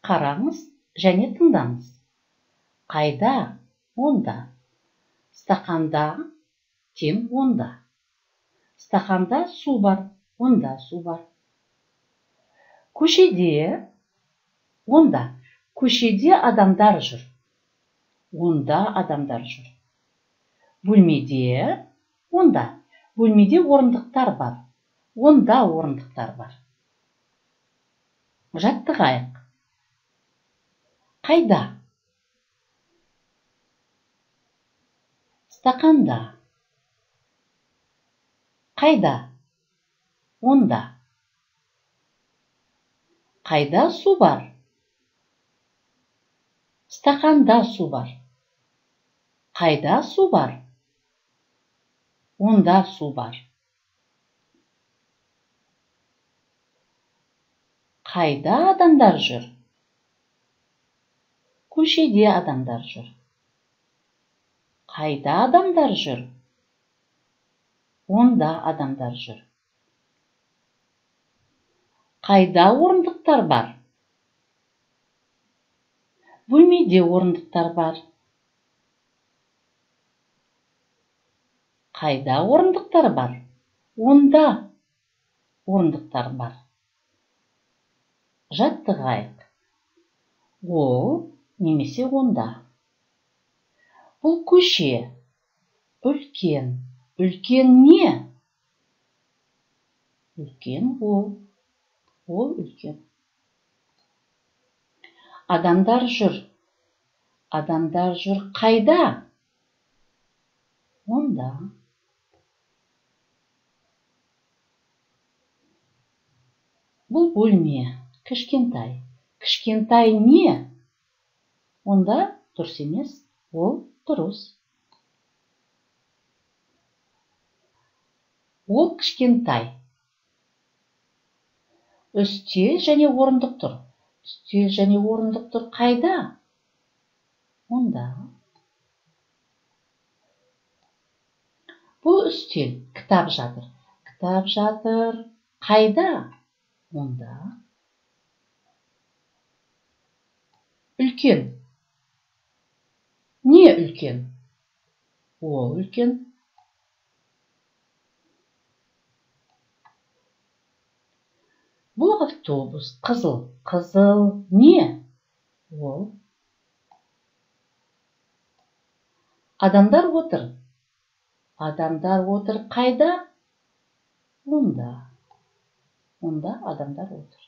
Қараңыз және тыңдаңыз. Қайда? Онда. Стақанда тең онда. Стақанда су бар, онда су бар. Көшеде, онда. Көшеде адамдар жүр. Онда адамдар жүр. Бөлмеде, онда. Бөлмеде орындықтар бар. Онда орындықтар бар. Жаттығайық. Қайда? Стақанда. Қайда? Онда. Қайда су бар? Стақанда су бар. Қайда су бар? Онда су бар. Қайда адамдар жүр? Көшеде адамдар жүр. Қайда адамдар жүр? Онда адамдар жүр. Қайда орындықтар бар? Бөлмеде орындықтар бар. Қайда орындықтар бар? Онда орындықтар бар. Жаттығайық. Ол немесе онда. Бұл көше. Үлкен. Үлкен не? Үлкен ол. Ол үлкен. Адамдар жүр. Адамдар жүр қайда? Онда. Бұл бөлме. Кішкентай. Кішкентай не? Онда дұрыс емес, ол дұрыс. Ол кішкентай. Үстел және орындық тұр. Үстел және орындық тұр қайда? Онда. Бұл үстел, кітап жатыр. Кітап жатыр қайда? Онда. Үлкен. Не үлкен? Ол үлкен. Бұл автобус қызыл. Қызыл не? Ол. Адамдар отыр. Адамдар отыр қайда? Онда. Онда адамдар отыр.